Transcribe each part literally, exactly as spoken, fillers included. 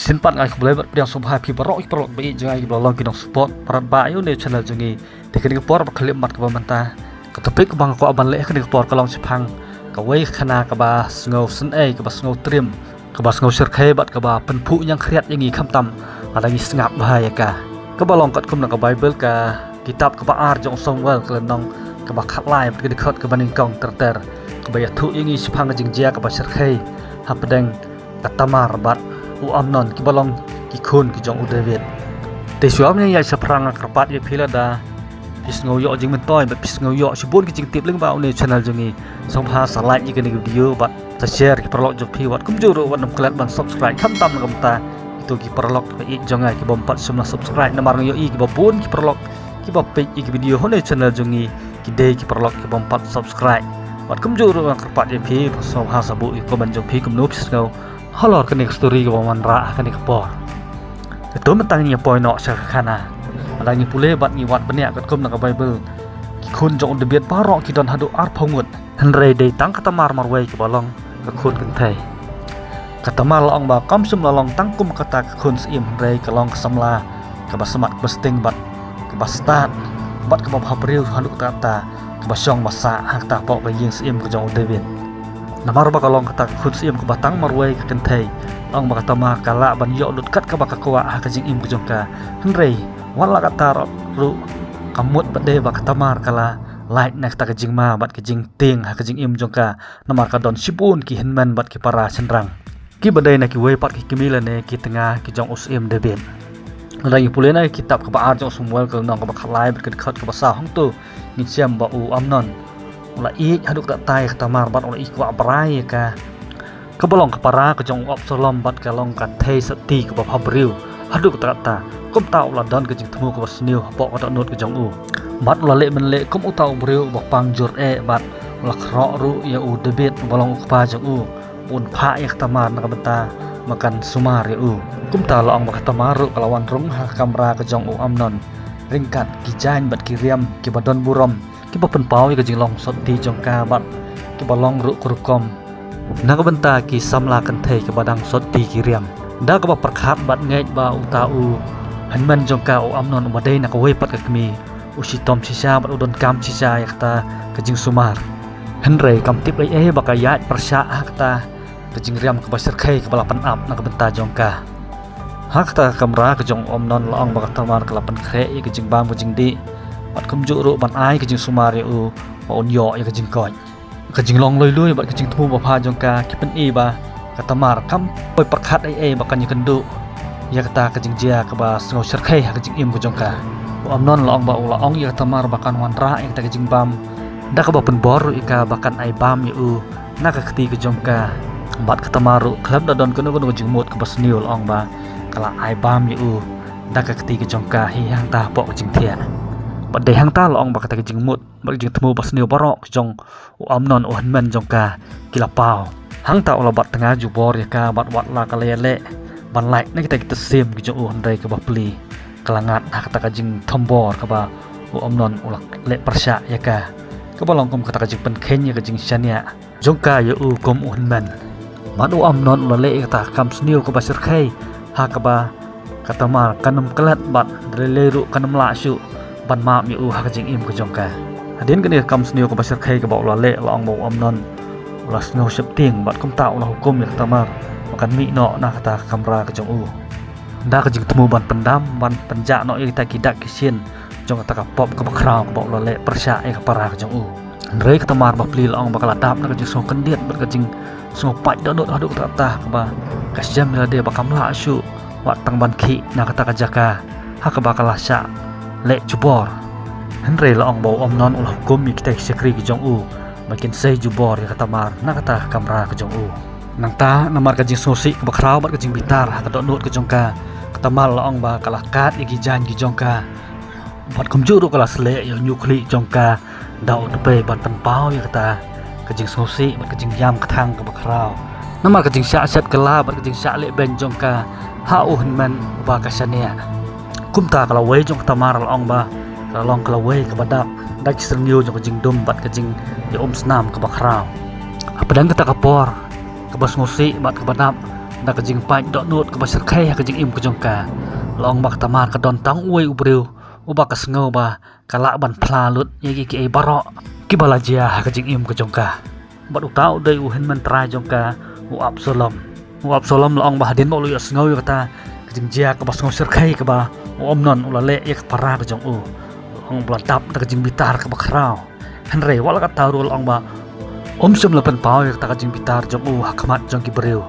Shisien pat nga ai khublei bad pdiang sngewbha ïa phi baroh ki paralok ba ïeit jong nga kiba long ki nong support parat ba ïa une u channel jong ngi. Te kane ka por ba khyllipmat kaba mynta, ka topic kaba nga kwah ban leh ha kane ka por ka long shaphang kawei ka khana kaba sngewsynei, kaba sngewtriem, kaba sngewshyrkhei bad kaba pynphuh ñiangkhriat ïa ngi khamtam lada ngi sngap bha ïa ka. Kaba long katkum na ka Baibl, ka kitab kaba ar jong u Samuel, ka lynnong kaba khatlai bad ka dkhot kaba nyngkong ter ter, kaba ïathuh ïa ngi shaphang ka jingjia kaba shyrkhei hapdeng ka Tamar bad u Amnon, kiba long ki khun ki jong u David. Te shuwa ban ïaid shaphrang, nga kyrpad ïa phi, lada phi sngew ïoh jingmyntoi bad phi sngew ïoh shibun ki jingtip lyngba une u channel jong ngi, sngewbha sa like ïa kane ka video bad sa share ki paralok jong phi, wat kumjuh ruh wat nym klet ban subscribe khamtam na ka bynta kito ki paralok ba ïeit jong nga kibym pat shym la subscribe, namar nga ïohi kiba bun ki paralok kiba peit ïa ki video ha une u channel jong ngi ki dei ki paralok kibym pat subscribe. Wat kumjuh ruh nga kyrpad ïa phi, sngewbha sa buh ïa ka comment jong phi kumno phi sngew halor kane ka story kaba wanrah ha kane ka por. Te to mynta ngin ïa poi noh sha ka khana. Lada ngi pule bad ngi wad bniah katkum na ka Baibl, ki khun jong u David baroh ki don haduh arphew ngut. Hynrei dei tang ka Tamar marwei kaba long ka khun kynthei. Ka Tamar la ong ba kam shym la long tang kum kata ka khun syiem, hynrei ka long ka samla kaba smat kaba sting bad kaba stad bad kaba bhabriew haduh katta katta, kaba shong ba sah ha kata hapoh ka ïing syiem ka jong u David. Namar ba ka long kata ka khun syiem kaba tang marwei ka kynthei, la ong ba ka Tamar ka lah ban ïoh lut kat kaba ka kwah ha ka jingim ka jong ka. Hynrei wat la katta ruh, ka mut ba dei ba ka Tamar ka la lait na kata ka jingma bad ka jingtieng ha ka jingim jong ka, namar ka don shibun ki hynmen bad ki para shynrang kiba dei na kiwei pat ki kmie lane ki tnga ki jong u syiem David. Lada ngi pule na ka kitab kaba ar jong u Samuel, ka lynnong kaba khatlai bad ka dkhot kaba saw, hangto ngin shem ba u Amnon u la ïeit haduh katta ïa ka Tamar bad u la ïeit kwah brai ïa ka, kaba long ka para ka jong u Absalom bad ka long ka thei sotti kaba bhabriew haduh katta katta. Kumta u la don ka jingthmu kaba sniew hapoh ka dohnud ka jong u bad u la leh mynleh kum uta u briew uba pang jur eh bad u la khroh ruh ïa u David uba long u kpa jong u, un phah ïa ka Tamar na ka bynta ba kan sumar ïa u. Kumta la ong ba ka Tamar ruh ka la wan rung ha ka kamra ka jong u Amnon ryngkat ki jaiñ bad ki riam kiba don burom, kiba pynpaw ïa ka jinglong sotti jong ka bad kiba long ruh ka rukom na ka bynta ki samla kynthei kiba dang sotti ki riam. Da kaba pyrkhat bad ngeit ba uta u hynmen jong ka u Amnon uba dei na kawei pat ka kmie u shitom shisha bad u donkam shisha ïa kata ka jingsumar. Hynrei kam tip ei ei ba ka ïaid pyrshah ha kata ka jingriam kaba shyrkhei kaba la pynap na ka bynta jong ka. Ha kata ka kamra ka jong u Amnon la ong ba ka Tamar ka la pynkhreh ïa ka jingbam ka jingdih bad kumjuh ruh ban ai ka jingsumar ïa u ba un ïoh ïa ka jingkoit. Ka jinglong lui lui bad ka jingthmu babha jong ka ki pyni ba ka Tamar kam poi pyrkhat ei ei ba kan ïakynduh ïa kata ka jingjia kaba sngewshyrkhei ha ka jingim ka jong ka. U Amnon la ong ba u la ong ïa ka Tamar ba kan wanrah ïa kata ka jingbam da kaba pynbor ruh ïa ka ba kan ai bam ïa u na ka kti ka jong ka. Bad ka Tamar ruh khlem da don kano kano ka jingmut kaba sniew la ong ba ka la ai bam ïa u da ka kti ka jong ka hi hangta hapoh ka jingthiah. Bad dei hangta la ong ba kata ka jingmut bad ka jingthmu ba sniew baroh ka jong u Amnon u hynmen jong ka ki la paw. Hangta u la bat tnga jubor ïa ka bad wat la ka la ïaleh ban lait na kita ki tyrsiem ki jong u, hynrei kaba plie ka la ngat ha kata ka jingthombor kaba u Amnon u la leh pyrshah ïa ka, kaba long kum kata ka jingpynkheiñ ïa ka jingshaniah jong ka ïa u kum u hynmen. Bad u Amnon u la leh ïa kata ka kam sniew kaba shyrkhei ha kaba ka Tamar kan ym klet bad da lei lei ruh kan ym lah shuh ban map ïa u ha ka jingim ka jong ka. Hadien kane ka kam sniew kaba shyrkhei kaba u la leh, la ong ba u Amnon u la sngew sheptieng bad kumta u la hukum ïa ka Tamar ba kan mih noh na kata ka kamra ka jong u da ka jingthmu ban pyndam, ban pynjah noh ïa kita ki dak ki shin jong kata ka pop kaba khraw kaba u la leh pyrshah ïa ka para ka jong u. Hynrei ka Tamar ba plie la ong ba ka la dap na ka jingsngewkhyndiat bad ka jingsngewpait dohnud haduh katta katta kaba ka shem ïa lade ba kam lah shuh wat tang ban khih na kata ka jaka ha kaba ka la shah leh jubor. Hynrei la ong ba u Amnon u la hukum ïa kita ki shakri ki jong u ba kin sei jubor ïa ka Tamar na kata ka kamra ka jong u. Nangta namar ka jingsngewsih kaba khraw bad ka jingbitar ha ka dohnud ka jong ka, ka Tamar la ong ba ka la kad ïa ki jaiñ ki jong ka bad kumjuh ruh ka la sleh ïa u ñiuhkhlieh jong ka da u tpei ban pynpaw ïa kata ka jingsngewsih bad ka jingïam kthang kaba khraw namar ka jingshah shet kylla bad ka jingshah lehbeiñ jong ka ha u hynmen uba ka shaniah. Kumta ka lawei jong ka Tamar la ong ba ka la long ka lawei kaba dap da ki syrngiew jong ka jingdum bad ka jingïaumsnam kaba khraw. Hapdeng kata ka por kaba sngewsih bad kaba dap da ka jingpait dohnud kaba shyrkhei ha ka jingim ka jong ka. La ong ba ka Tamar ka don tang uwei u briew uba ka sngew ba ka lah ban phla lut ïa ki, kiei baroh kiba la jia ha ka jingim ka jong ka. Bad uta u dei u hynmen trai jong ka, u Absalom. U Absalom la ong ba hadien ba u la ïohsngew ïa kata ka jingjia kaba sngew shyrkhei kaba u Amnon u la leh ïa ka para ka jong u, la ong ba u la dap da ka jingbitar kaba khraw. Hynrei wat la katta ruh la ong ba um shym la pynpaw ïa kata ka jingbitar jong u ha khmat jong ki briew.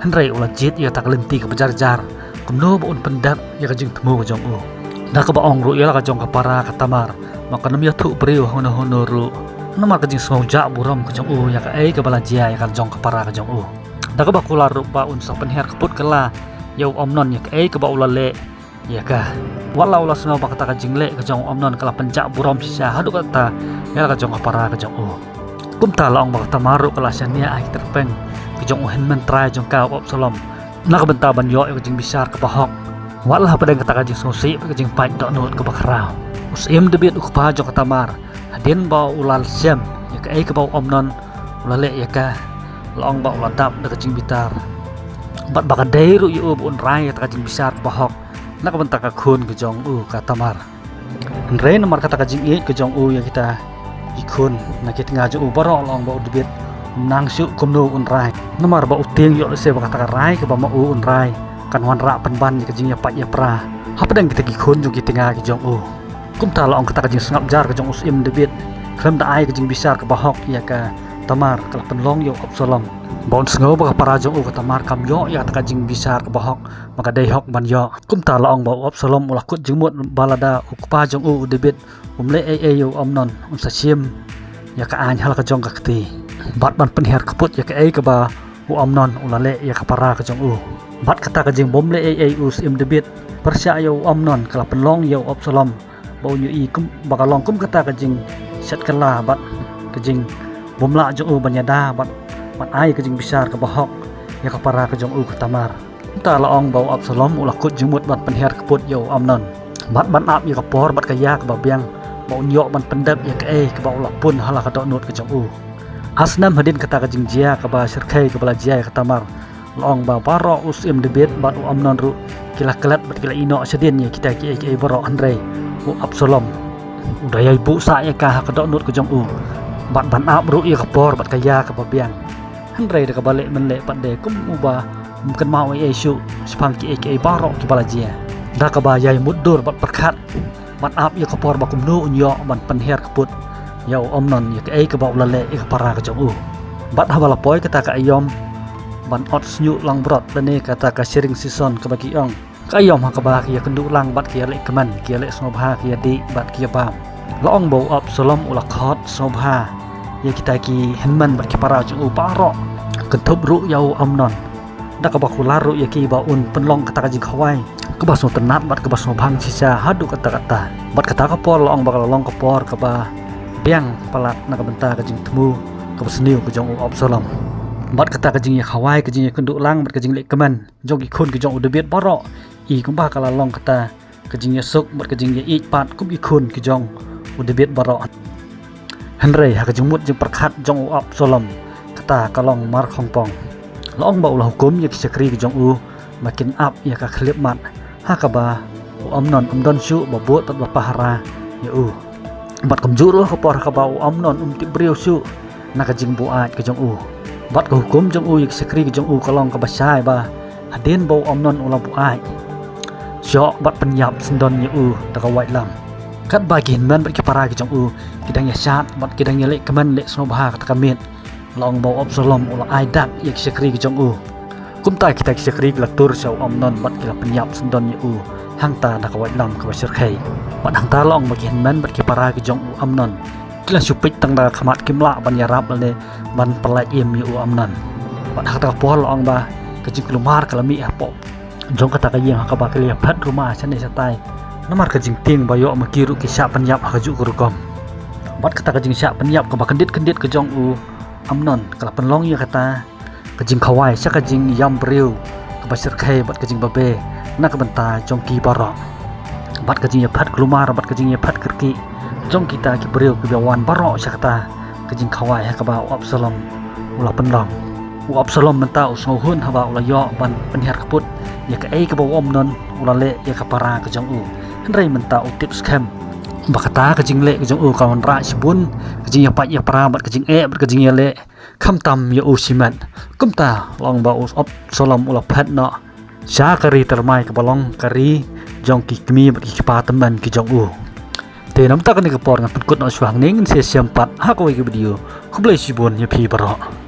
Hynrei u la jied ïa kata ka lynti kaba jarjar kumno ba un pyndep ïa ka jingthmu ka jong u. Da kaba ong ruh ïa la ka jong ka para ka Tamar ba kan ym ïathuh briew hangno hangno ruh namar ka jingsngew jah burom ka jong u ïa kaei kaba la jia ïa ka jong ka para ka jong u. Da kaba kular ruh ba un sa pynhiar kput kylla ïa u Amnon ïa kaei kaba u la leh ïa ka. Wat la u la sngew ba kata ka jingleh ka jong u Amnon ka la pynjah burom shisha haduh katta ïa la ka jong ka para ka jong u. Kumta la ong ba ka Tamar ruh ka la shaniah ha ki tyrpeng ka jong u hynmen trai jong ka, u Absalom, na ka bynta ban ïoh ïa ka jingbishar kaba hok. Wat la hapdeng kata ka jingsngewsih bad ka jingpait dohnud kaba khraw, u Syiem Dabid u kpa jong ka Tamar, hadien ba u la shem ïa kaei kaba u Amnon u la leh ïa ka, la ong ba u la dap da ka jingbitar bad ba ka dei ruh ïa u ba un rai ïa kata ka jingbishar kaba hok na ka bynta ka khun ka jong u ka Tamar. Hynrei namar kata ka jingïeit ka jong u ïa kita ki khun na ki tnga jong u baroh, la ong ba u Dabid um nang shuh kumno un rai, namar ba u tieng ïoh lehse ba kata ka rai kaba ma u un rai kan wanrah pynban ïa ka jingïapait ïapra hapdeng kita ki khun jong ki tnga ki jong u. Kumta la ong kata ka jingsngap jar ka jong u Syiem Dabid khlem da ai ka jingbishar kaba hok ïa ka Tamar ka la pynlong ïa u Absalom ba un sngew ba ka para jong u ka Tamar kam ïoh ïa kata ka jingbishar kaba hok ba ka dei hok ban ïoh. Kumta la ong ba u Absalom u la kut jingmut ba lada u kpa jong u, u Dabid, um leh ei ei ïa u Amnon, un sa shim ïa ka aiñ ha la ka jong ka kti bad ban pynhiar kput ïa kaei kaba u Amnon u la leh ïa ka para ka jong u. Bad kata ka jingbym leh ei ei u Syiem Dabid pyrshah ïa u Amnon ka la pynlong ïa u Absalom ba un ïohi kum ba ka long kum kata ka jingshet kylla bad ka jingbymlah jong u ban ïada bad ban ai ka jingbishar kaba hok ïa ka para ka jong u ka Tamar. Kumta la ong ba u Absalom u la kut jingmut ban pynhiar kput ïa u Amnon bad ban ap ïa ka por bad ka ïa kaba biang ba un ïoh ban pyndep ïa kaei kaba u la pun ha la ka dohnud ka jong u. Ar snem hadien kata ka jingjia kaba shyrkhei kaba la jia ïa ka Tamar, la ong ba baroh u Syiem Dabid bad u Amnon ruh ki la klet bad ki la ïehnoh shadien ïa kita kiei kiei baroh, hynrei u Absalom u da ïai buh sah ïa ka ha ka dohnud ka jong u bad ban ap ruh ïa ka por bad ka ïa kaba biang. Hynrei da kaba leh mynleh pat de kum uba um kynmaw ei ei shuh shaphang kiei kiei baroh kiba la jia. Da kaba ïai mutdur bad pyrkhat ban ap ïa ka por ba kumno un ïoh ban pynhiar kput ïa u Amnon ïa kaei kaba u la leh ïa ka para ka jong u. Bad haba la poi kata ka aïom ban ot shñiuh langbrot lane kata ka shring season kaba ki ong, ka aïom ha kaba ki ïakynduh lang bad ki ïaleh kmen, ki ïaleh sngewbha, ki ïadih bad ki ïabam, la ong ba u Absalom u la khot sngewbha ïa kita ki hynmen bad ki para jong u baroh, kynthup ruh ïa u Amnon, da kaba kular ruh ïa ki ba un pynlong kata ka jingkhawai kaba sngewtynnat bad kaba sngewbhang shisha haduh katta katta. Bad kata ka por la ong ba ka la long ka por kaba biang palat na ka bynta ka jingthmu kaba sniew ka jong u Absalom. Bad kata ka jingïakhawai, ka jingïakynduh lang bad ka jingleh kmen jong ki khun ki jong u Dabid baroh, i kumba ka la long kata ka jingïasuk bad ka jingïaieit pat kum ki khun ki jong u Dabid baroh. Hynrei ha ka jingmut jingpyrkhat jong u Absalom, kata ka long markhongpong. La ong ba u la hukum ïa ki shakri ki jong u ba kin ap ïa ka khyllipmat ha kaba u Amnon um don shuh ba bud bad ba pahara ïa u. Bad kumjuh ruh ha ka por ha kaba u Amnon um tip briew shuh na ka jingbuaid ka jong u. Bad ka hukum jong u ïa ki shakri ki jong u ka long kaba shai ba hadien ba u Amnon u la buaid, shoh bad pynïap syndon ïa u da ka waitlam. Katba ki hynmen bad ki para ki jong u ki dang ïashad bad ki dang ïaleh kmen leh sngewbha kata ka miet, la ong ba u Absalom u la ai dak ïa ki shakri ki jong u. Kumta kita ki shakri ki la tur sha u Amnon bad ki la pynïap syndon ïa u hangta da ka waitlam kaba shyrkhei. Bad hangta la ong ba ki hynmen bad ki para ki jong u Amnon ki la shu peit tang da ka khmat, kim lah ban ïarap lane ban pyllait im ïa u Amnon. Bad ha kata ka por la ong ba ka jingkulmar ka la mih hapoh jong kata ka ïing ha kaba ki la ïaphet ruma shane shatai, namar ka jingtieng ba ïoh ma ki ruh ki shah pynïap ha kajuh ka rukom. Bad kata ka jingshah pynïap kaba kyndit kyndit ka jong u Amnon ka la pynlong ïa kata ka jingkhawai sha ka jingïam briew kaba shyrkhei bad ka jingbabe na ka bynta jong ki baroh. Bad ka jingïaphet kulmar bad ka jingïaphet kyrkieh jong kita ki briew kiba wan baroh sha kata ka jingkhawai ha kaba u Absalom u la pynlong. U Absalom mynta u sngewhun haba u la ïoh ban pynhiar kput ïa kaei kaba u Amnon u la leh ïa ka para ka jong u. Hynrei mynta u tip skhem ba kata ka jingleh ka jong u ka wanrah shibun ka jingïapait ïapra bad ka jingeh bad ka jingïaleh, khamtam ïa u shimet. Kumta long ba u Absalom u la phet noh sha ka ri tyrmai kaba long ka ri jong ki kmie bad ki kpa tymmen ki jong u. Te namar kane ka por ngan pynkut noh shuwa hangne, ngin sa ïashem pat ha kawei ka video. Khublei shibun ïa phi baroh.